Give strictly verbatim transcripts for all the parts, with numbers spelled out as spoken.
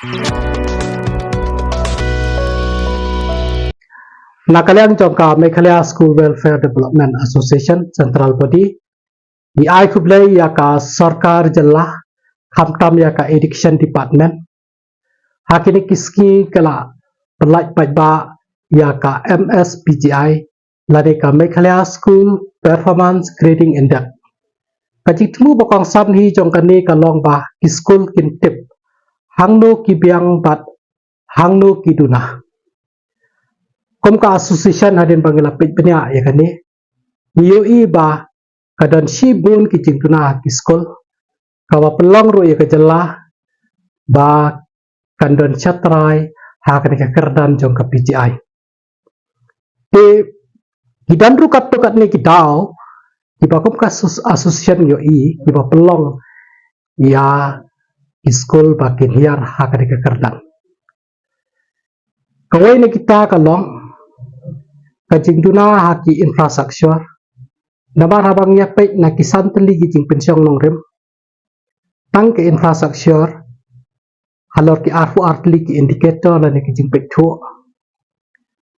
Na ka liang jong ka Meghalaya School Welfare Development Association, Central Body, ngi ai khublei ïa ka sorkar jylla, khamtam ïa ka Education Department, ha kine ki sngi ka la pynlait paidbah ïa ka M S P G I, lane ka Meghalaya School Performance Grading Index. Ka jingthmu ba kongsan hi jong kane ka long ba ki skul kin tip hangno ki biang bad hangno ki duna. Kum ka association, hadien ba ngi la peit bniah ïa kane, ngi ïohi ba ka don shibun ki jingduna ha ki skul, kaba pynlong ruh ïa ka jylla ba kan don shatrai ha kane ka kyrdan jong ka P G I. Te ki don ruh katto katne ki daw kiba kum ka asso-, association ïohi kiba pynlong ïa ki skul ba kin hiar ha kane ka kyrdan. Kawei na kita ka long ka jingduna ha ki infrastructure. Namar haba ngi ïa peit na ki san tylli ki jingpynshong nongrim, tang ka infrastructure halor ki arphew ar tylli ki indicator lane ki jingpeit thuh,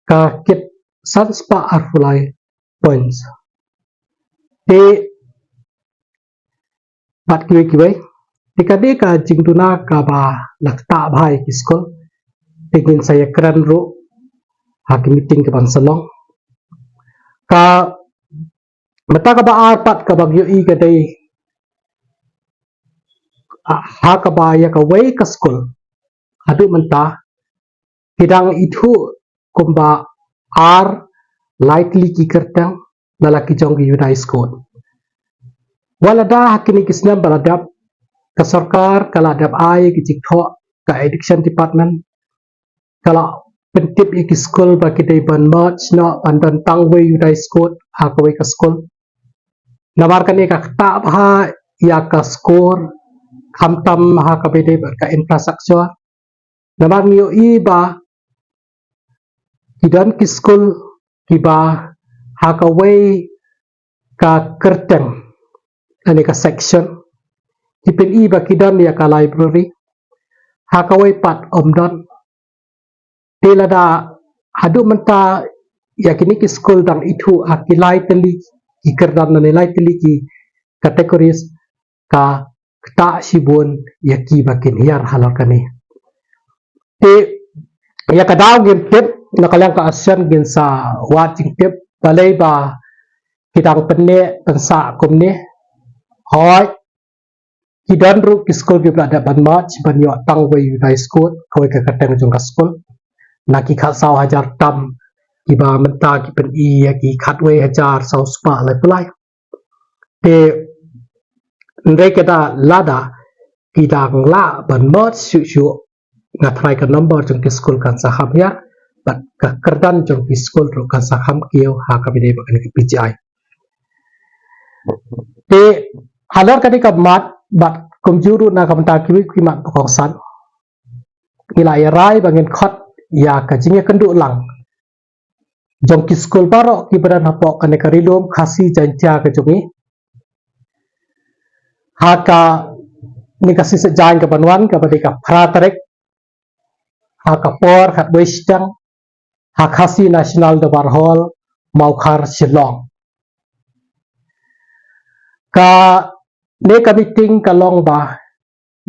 ka kit san spah arphew lai points. Te bad kiwei kiwei, te ka dei ka jingduna kaba la ktah bha ïa ki skul. Te ngin sa ïakren ruh ha ki meeting kaban sa long. Ka mynta kaba ar pat kaba ngi ïohi ka dei, ah, ha kaba ïa kawei ka skul haduh mynta ki dang ithuh kumba ar lai tylli ki kyrteng na la ki jong ki Unified School. Wat lada ha kine ki snem ba la dep ka sorkar ka la dep ai ki jingthoh, ka Education Department ka la pyntip ïa ki skul ba ki dei ban merge noh ban don tang wei Unified School ha kawei ka skul. Namar kane ka ktah bha ïa ka score, khamtam ha kaba ïadei bad ka infrastructure. Namar ngi ïohi ba ki don ki skul kiba ha kawei ka kyrteng lane ka section ki pyni ba ki don ïa ka library, ha kawei pat ym don. Te lada haduh mynta ïa kine ki skul dang ithuh ha ki lai tylli ki kyrdan lane lai tylli ki categories, ka ktah shibun ïa ki ba kin hiar halor kane. Te ïa ka daw ngim tip, na ka liang ka association ngin sa wad jingtip, balei ba ki dang pynneh pynsah kumne. Hooid, ki don ruh ki skul kiba la dep ban merge ban ïoh tang wei Unified School, kawei ka kyrteng jong ka skul, na ki khatsaw hajar tam kiba mynta ki pyni ïa ki khatwei hajar saw spah laiphew lai. Te hynrei kata lada ki dang lah ban merge shuh shuh, nga tharai ka number jong ki skul kan sa kham hiar bad ka kyrdan jong ki skul ruh kan sa kham kiew ha kaba ïadei bad kane ka P G I. Te halor kane ka mat bad kumjuh ruh na ka bynta kiwei ki mat ba kongsan, ngi la ïa rai ba ngin khot ïa ka jingïakynduh lang jong ki skul baroh kiba don hapoh kane ka Ri Lum Khasi Jaiñtia ka jong ngi ha kane ka shisha jaiñ kaban wan, kaba dei ka phra tarik, ha ka por khatwei shiteng, ha Khasi National Dorbar Hall, Mawkhar, Shillong. Kane ka meeting ka long ba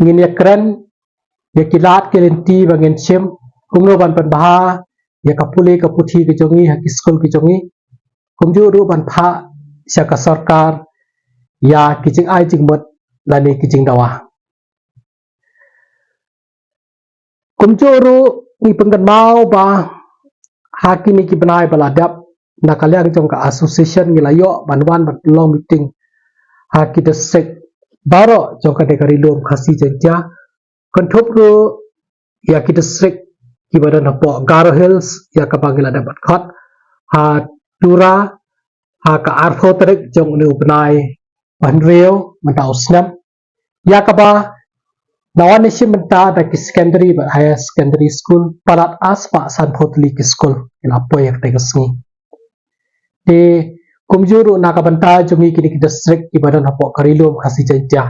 ngin ïakren ïa ki lad ki lynti ba ngin shim, kumno ban pynbha ïa ka pule ka puthi ka jong ngi ha ki skul ki jong ngi, kumjuh ruh ban phah sha ka sorkar ïa ki jingai jingmut lane ki jingdawa. Kumjuh ruh ngi pynkynmaw ba ha kine ki bnai ba la dep, na ka liang jong ka association ngi la ïoh ban wan ban pynlong meeting ha ki district baroh jong kane ka Ri Lum Khasi Jaiñtia, kynthup ruh ïa ki district kiba don hapoh Garo Hills, ïa kaba ngi la dep ban khot ha Tura ha ka arphew tarik jong une u bnai ba hynriew mynta u snem. Ïa kaba na wan ne shim mynta da ki secondary bad higher secondary school palat ar spah sanphew tylli ki skul ki la poi ha kata ka sngi. Te kumjuh ruh na ka bynta jong ngi kine ki district kiba don hapoh ka Ri Lum Khasi Jaiñtia,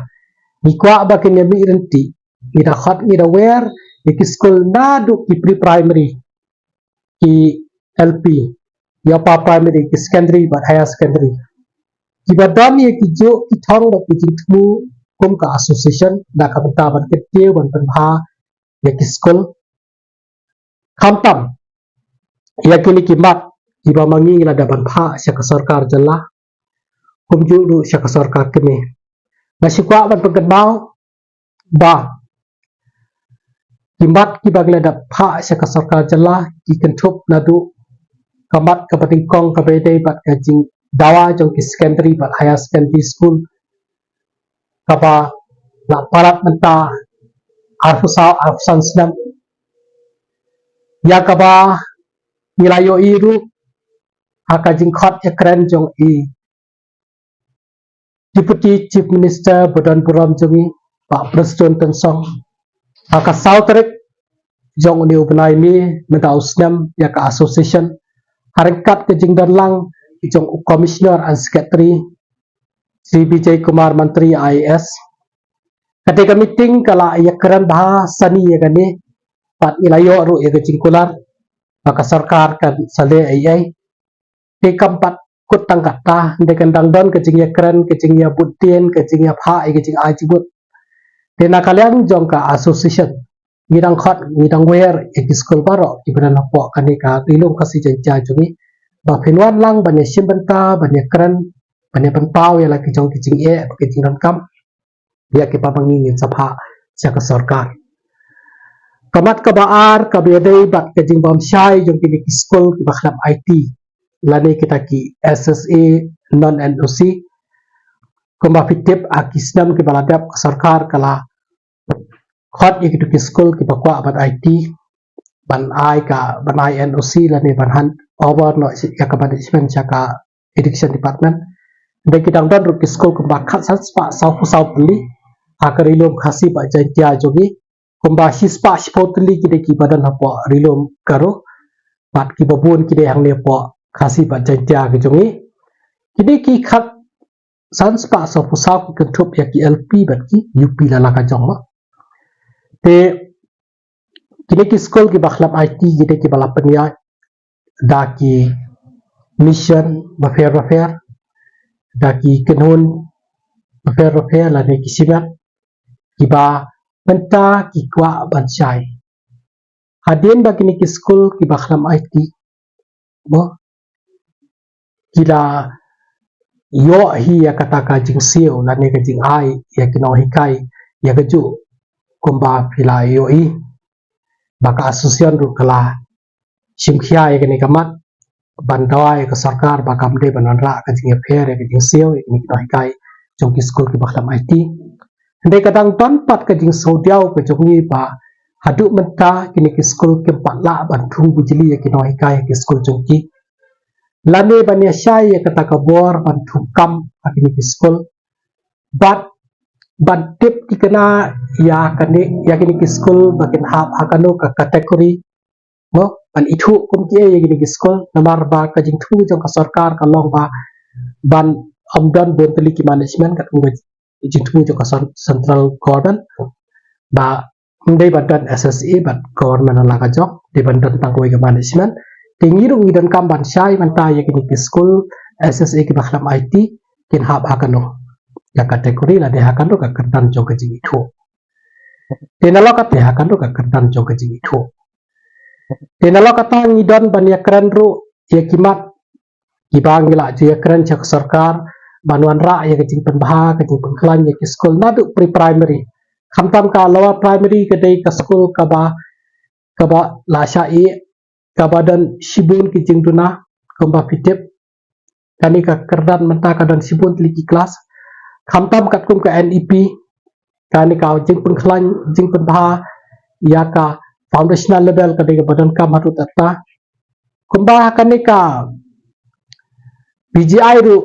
ngi kwah ba kin ïa mih ryntih, ngi da khot ngi da wer ïa ki skul naduh ki pre-primary, ki L P, ïa upper primary, ki secondary bad higher secondary. Kiba don ïa ki juk ki thong bad ki jingthmu kum ka association na ka bynta ban kyntiew ban pynbha ïa ki skul. Khamtam ïa kine ki mat kiba ma ngi la dep ban phah sha ka sorkar jylla, kumjuh ruh sha ka sorkar kmie. Nga sngewkwah ban pynkynmaw ba ki mat kiba ngi la dep phah sha ka sorkar jylla ki kynthup naduh ka mat kaba nyngkong kaba ïadei bad ka jingdawa jong ki secondary bad higher secondary school kaba la palat mynta arphew saw arphew san snem. Ïa kaba ngi la ïohi ruh ha ka jingkhot ïakren jong i Deputy Chief Minister ba don burom jong ngi, Bah Prestone Tynsong, ha ka saw tarik jong une u bnai May mynta u snem ïa ka association, ha ryngkat ka jingdon lang jong u Commissioner and Secretary, Shri Vijay Kumar Mantri I A S. Kata ka meeting ka la ïakren bha sani ïa kane, bad ngi la ïoh ruh ïa ka jingkular ba ka sorkar kan sa leh ei ei. Te kam pat kut tang kata, hynrei kan dang don ka jingïakren, ka jingïabud dien, ka jingïaphah ïa ka jingai jingmut. Te na ka liang jong ka association, ngi dang khot, ngi dang wer ïa ki skul baroh kiba don hapoh kane ka Ri-lum Khasi Jaiñtia jong ngi, ba phin wan lang ban ïashim bynta, ban ïakren, ban ïapynpaw ïa la ki jong ki jingeh, ki jingdonkam ïa kiba ma ngi ngin sa phah sha ka sorkar. Ka mat kaba ar kaba ïadei bad ka jingbym shai jong kine ki skul kiba khlem I T lane kita ki S S A non N O C. Kumba phi tip, ha ki snem kiba la dep ka sorkar ka la khot ïa kitu ki skul kiba kwah ban I T ban ai ka, ban ai N O C lane ban hand over noh ïa ka management sha ka Education Department. Hynrei ki dang don ruh ki skul kumba khatsan spah sawphew saw tylli ha ka Ri-lum Khasi bad Jaiñtia jong ngi, kumba shispah shiphew tylli ki dei kiba don hapoh Ri-lum Garo, bad kiba bun ki dei hangne hapoh Khasi bad Jaiñtia ka jong ngi. Ki dei ki khatsan spah sawphew saw ki kynthup ïa ki L P bad ki U P la la ka jong, mo. Te kine ki skul kiba khlem I T ki dei kiba la pynïaid da ki mission bapher bapher, da ki kynhun bapher bapher lane ki shimet kiba mynta ki kwah ban shai. Hadien ba kine ki skul kiba khlem I T, mo, ki la ïoh hi ïa kata ka jingsiew lane ka jingai ïa ki nonghikai ïa kajuh kumba phi la ïohi ba ka association ruh ka la shim khia ïa kane ka mat ban dawa ïa ka sorkar ba kam dei ban wanrah ka jingïapher ïa ka jingsiew ïa kine ki nonghikai jong ki skul kiba khlem I T. Hynrei ka dang don pat ka jingsngewdiaw ka jong ngi ba haduh mynta kine ki skul kim pat lah ban thung bujli ïa ki nonghikai ïa ki skul jong ki. Lane ban ïashai ïa kata ka bor ban thung kam ha kine ki skul. Bad ban tip thikna ïa kane, ïa kine ki skul ba kin hap ha kano ka category, mo, ban ithuh kum kiei ïa kine ki skul, namar ba ka jingthmu jong ka sorkar ka long ba ban ym don bun tylli ki management, katkum ka jingthmu jong ka cen-, central government, ba ym dei ban don S S A bad government la ka jong, dei ban don tang kawei ka management. Te ngi ruh ngi donkam ban shai mynta ïa kine ki skul S S A kiba khlem I T kin hap ha kano ka category lane ha kano ka kyrdan jong ka jingithuh. Te nalor kata, ha kano ka kyrdan jong ka jingithuh. Te nalor kata ngi don ban ïakren ruh ïa ki mat kiba ngi la ju ïakren sha ka sorkar ban wanrah ïa ka jingpynbha, ka jingpynkhlaiñ ïa ki skul naduh pre-primary. Khamtam ka lower primary ka dei ka skul kaba, kaba la shah ïeh, kaba don shibun ki jingduna, kumba phi tip. Kane ka kyrdan mynta ka don shibun tylli ki klas. Khamtam katkum ka N E P, kane ka jingpynkhlaiñ, jingpynbha ïa ka foundational level ka dei kaba donkam haduh katta. Kumba kane ka P G I ruh,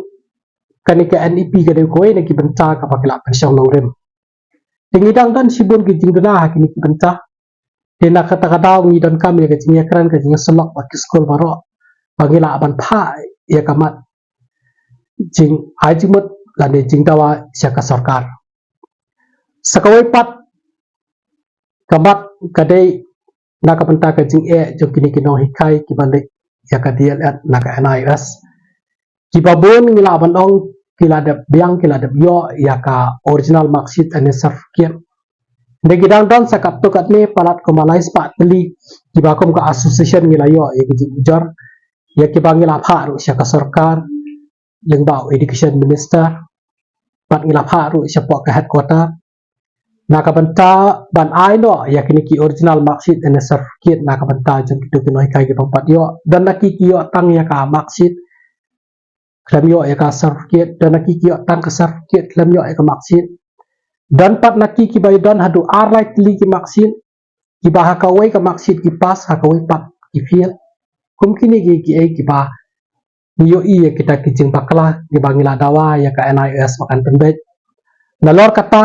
kane ka N E P ka dei kawei na ki bynta kaba ki la pynshong nongrim. Te ngi dang don shibun ki jingduna ha kine ki bynta. Te na kata ka daw ngi donkam ïa ka jingïakren, ka jingïasyllok bad ki skul baroh ba ngi lah ban phah ïa ka mat jingai jingmut lane jingdawa sha ka sorkar. Sa kawei pat, ka mat ka dei na ka bynta ka jingeh jong kine ki nonghikai kiba leit ïa ka D L Ed na ka N I O S. Kiba bun ngi lah ban ong ki la dep biang, ki la dep ïoh ïa ka original marksheet ne certificate. Hynrei ki dang don sa katto katne palat kumba lai spah tylli kiba kum ka association ngi la ïoh ïa ka jingujor ïa kiba ngi la phah ruh sha ka sorkar lyngba u education minister, bad ngi la phah ruh shapoh ka headquarter na ka bynta ban ai noh ïa kine ki original marksheet ne certificate na ka bynta jong kito ki nonghikai kiba ym pat ïoh. Don na ki ki ïoh tang ïa ka marksheet, khlem ïoh ïa ka certificate. Don na ki ki ïoh tang ka certificate, khlem ïoh ïa ka marksheet. Don pat na ki kiba don haduh ar lai tylli ki marksheet, kiba ha kawei ka marksheet ki pass, ha kawei pat ki fail. Kum kine ki kiei kiba ngi ïohi ïa kita ki jingbakla kiba ngi la dawa ïa ka N I O S ba kan pynbeit. Nalor kata,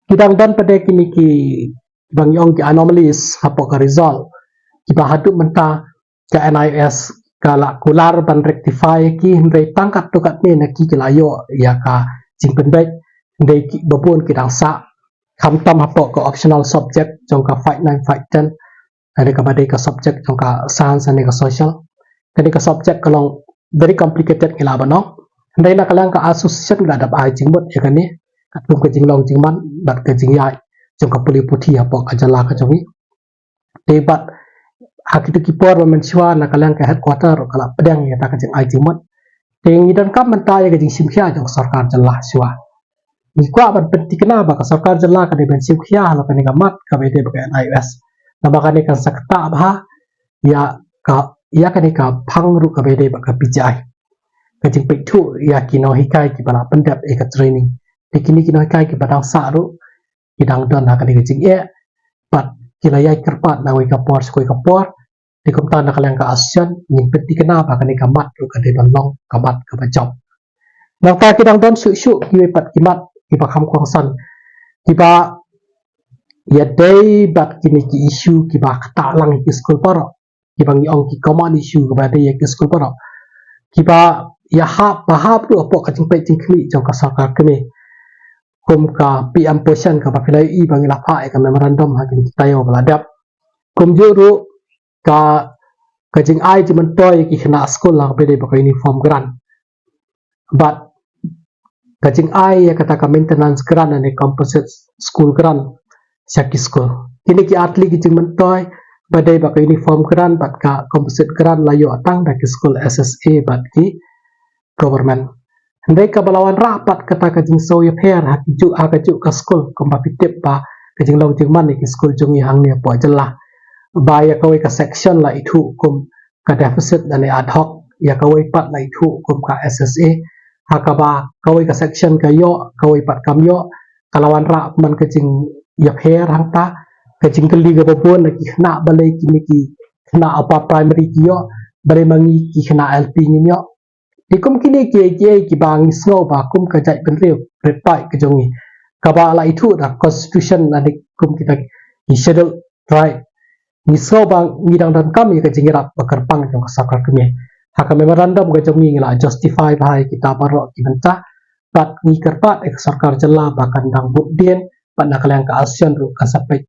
ki dang don pat de kine ki, kiba ngi ong ki anomalies hapoh ka result, kiba haduh mynta ka N I O S ka la kular ban rectify ïa ki, hynrei tang katto katne na ki ki la ïoh ïa ka jingpynbeit, hynrei kiba bun ki dang sah, khamtam hapoh ka optional subject jong ka five nine, five ten, kane kaba dei ka subject jong ka science ne ka social. Kane ka subject ka long very complicated ngi lah ban ong. Hynrei na ka liang ka association ngi la dep ai jingmut ïa kane katkum ka jinglong jingman bad ka jingïaid jong ka pule puthi hapoh ka jylla ka jong ngi. Te bad ha kito ki por ba mynshuwa na ka liang ka headquarter ruh ka la pdiang ïa kata ka jingai jingmut. Te ngi donkam mynta ïa ka jingshim khia jong ka sorkar jylla shuwa. Ngi kwah ban pynthikna ba ka sorkar jylla ka dei ban shim khia halor kane ka mat kaba ïadei bad ka N I O S. Namar kane kan sa ktah bha ïa ka, ïa kane ka phang ruh kaba ïadei bad ka P G I. Ka jingpeit thuh ïa ki nonghikai kiba la pyndep ïa ka training. Te kine ki nonghikai kiba dang sah ruh ki dang don ha kane ka jingeh bad ki la ïai kyrpad na kawei ka por sha kawei ka por. Te kumta na ka liang ka association ngin pynthikna ba kane ka mat ruh ka dei ban long ka mat kaba jop. Nangta ki dang don shuh shuh kiwei pat ki mat kiba kham kongsan kiba ïadei bad kine ki issue kiba ktah lang ïa ki skul baroh, kiba ngi ong ki common issue kiba dei ïa ki skul baroh, kiba ïahap ba hap ruh hapoh ka jingpeit jingkhmih jong ka sorkar kmie. Kum ka P M Poshan kaba phi la ïohi ba ngi la phah ïa ka memorandum ha kine ki taïew ba la dep. Kumjuh ruh ka, ka jingai jingmyntoi ïa ki khynnah skul ha kaba ïadei bad ka uniform grant bad ka jingai ïa kata ka maintenance grant ne composite school grant sha ki skul. Kine ki artylli ki jingmyntoi ba dei bad ka uniform grant bad ka composite grant la ïoh tang da ki skul S S A bad ki government. Hynrei kaba la wanrah pat kata ka jingsngew ïapher ha ki juh, ha ka juh ka skul, kumba phi tip ba ka jinglong jingman ïa ki skul jong ngi hangne hapoh jylla, ba ïa kawei ka section la ithuh kum ka deficit lane ad hoc, ïa kawei pat la ithuh kum ka S S A, ha kaba kawei ka section ka ïoh, kawei pat kam ïoh. Ka la wanrah man ka jingïapher hangta, ka jingkylli kaba bun na ki khynnah balei kine ki khynnah upper primary ki ïoh, balei ma ngi ki khynnah L P ngim ïoh. Te kum kine kiei kiei kiba ngi sngew ba kum ka jaitbynriew rit paid ka jong ngi, kaba la ithuh da constitution lane kum kita ki schedule tribe, ngi sngew ba ngi dang donkam ïa ka jingïarap ba kyrpang jong ka sorkar kmie. Ha ka memorandum ka jong ngi ngi la justify bha ïa kita baroh ki bynta bad ngi kyrpad ïa ka sorkar jylla ba kan dang bud dien bad na ka liang ka association ruh kan sa peit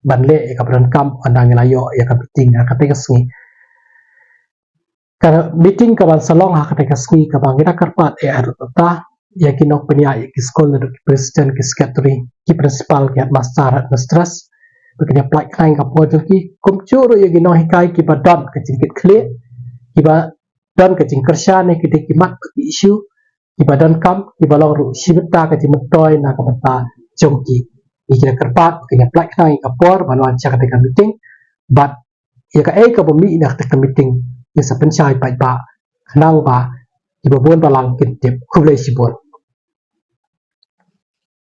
ban leh ïa kaba donkam ynda ngi la ïoh ïa ka meeting ha katei ka sngi. Ka meeting kaban sa long ha katei ka sngi kaba ngi da kyrpad ïa ruh ta ïa ki nongpynïaid ïa ki skul naduh ki president, ki secretary, ki principal, ki headmaster, headmistress, ba kin ïa pynlait khnang ïa ka por jong ki, kumjuh ruh ïa ki nonghikai kiba don ka jingkitkhlieh, kiba don ka jingkyrshan ïa ki dei ki mat bad ki issue kiba donkam, kiba long ruh shi bynta ka jingmyntoi na ka bynta jong ki. Ngi ki da kyrpad ba kin ïa pynlait khnang ïa ka por ban wan sha katei ka meeting bad ïa kaei kaba mih na katei ka meeting ïa sa pynshai paidbah khnang ba kiba bun balang kin tip. Khublei shibun.